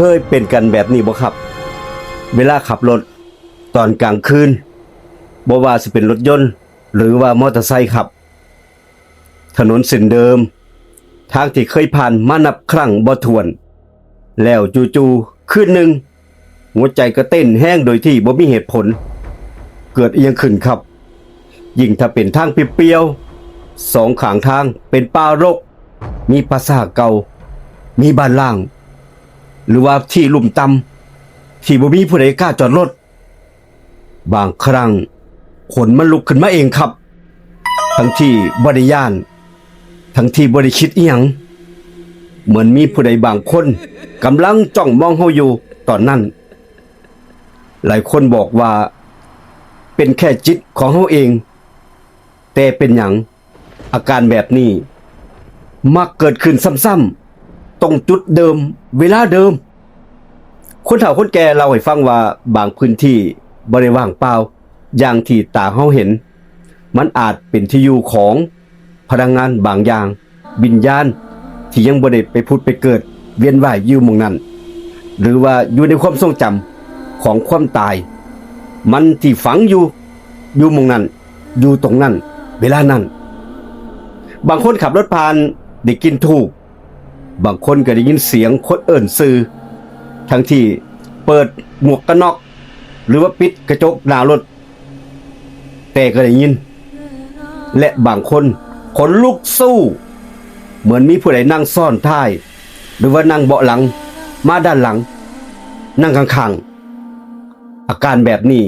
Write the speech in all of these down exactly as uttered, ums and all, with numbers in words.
เคยเป็นกันแบบนี้บ่ครับ เวลาขับรถตอนกลางคืน บ่ว่าสิเป็นรถยนต์หรือว่ามอเตอร์ไซค์ครับ ถนนเส้นเดิม ทางที่เคยผ่านมานับครั้งบ่ถ้วน แล้วจู่ๆคืนหนึ่ง หัวใจก็เต้นแฮงโดยที่บ่มีเหตุผล เกิดอิหยังขึ้นครับ ยิ่งถ้าเป็นทางเปรียวๆ สองข้างทางเป็นป่ารก มีป่าช้าเก่า มีบ้านร้าง หรือว่าที่ลุ่มต่ำ ที่บ่มีผู้ใดกล้าจอดรถ บางครั้งขนมันลุกขึ้นมาเองครับ ทั้งที่บ่ได้ย้าน ทั้งที่บ่ได้คิดอิหยัง เหมือนมีผู้ใดบางคนกำลังจ้องมองเฮาอยู่ตอนนั้น หลายคนบอกว่าเป็นแค่จิตของเฮาเอง แต่เป็นหยัง อาการแบบนี้ มักเกิดขึ้นซ้ำๆ ตรงจุดเดิม เวลาเดิม คนเฒ่าคนแก่เล่าให้ฟังว่าบางพื้นที่บ่ได้ว่างเปล่า อย่างที่ตาเฮาเห็น มันอาจเป็นที่อยู่ของพลังงานบางอย่าง วิญญาณที่ยังบ่ได้ไปผุดไปเกิด เวียนว่ายอยู่หม่องนั้น หรือว่าอยู่ในความทรงจำของความตาย มันที่ฝังอยู่ อยู่หม่องนั้น อยู่ตรงนั้น เวลานั้น บางคนขับรถผ่านได้กลิ่นธูป บางคนก็ได้ยินเสียงคนเอิ้นชื่อ ทั้งที่เปิดหมวกกันน็อก หรือว่าปิดกระจกหน้ารถ แต่ก็ได้ยิน และบางคนขนลุกสู้ เหมือนมีผู้ใดนั่งซ้อนท้าย หรือว่านั่งเบาะหลัง มาด้านหลัง นั่งข้างๆ อาการแบบนี้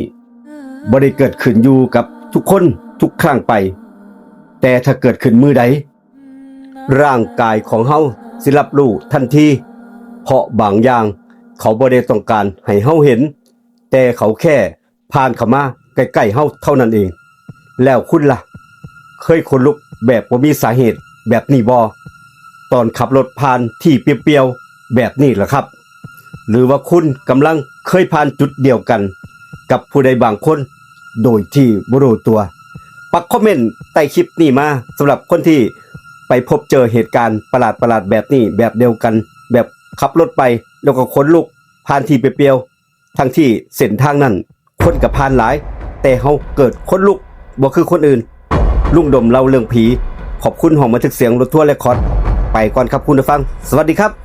บ่ได้เกิดขึ้นอยู่กับทุกคนทุกครั้งไป แต่ถ้าเกิดขึ้นมื้อใด ร่างกายของเฮาสิรับรู้ทันที เพราะบางอย่างเขาบ่ได้ต้องการให้เฮาเห็น แต่เขาแค่ผ่านเข้ามาใกล้ๆเฮาเท่านั้นเอง แล้วคุณล่ะ เคยขนลุกแบบบ่มีสาเหตุแบบนี้บ่ ตอนขับรถผ่านที่เปรียวๆแบบนี้ล่ะครับ หรือว่าคุณกำลังเคยผ่านจุดเดียวกันกับผู้ใดบางคน โดยที่บ่รู้ตัว ปักคอมเมนต์ใต้คลิปนี้มา สำหรับคนที่ไปพบเจอเหตุการณ์ประหลาดๆแบบนี้ แบบเดียวกัน แบบขับรถไปแล้วก็ขนลุกผ่านที่เปรียวๆ ทั้งที่เส้นทางนั้นคนก็ผ่านหลาย แต่เฮาเกิดขนลุกบ่คือคนอื่น ลุงดมเล่าเรื่องผี ขอบคุณห้องบันทึกเสียงรถทัวร์เรคคอร์ด ไปก่อนครับคุณผู้ฟัง สวัสดีครับ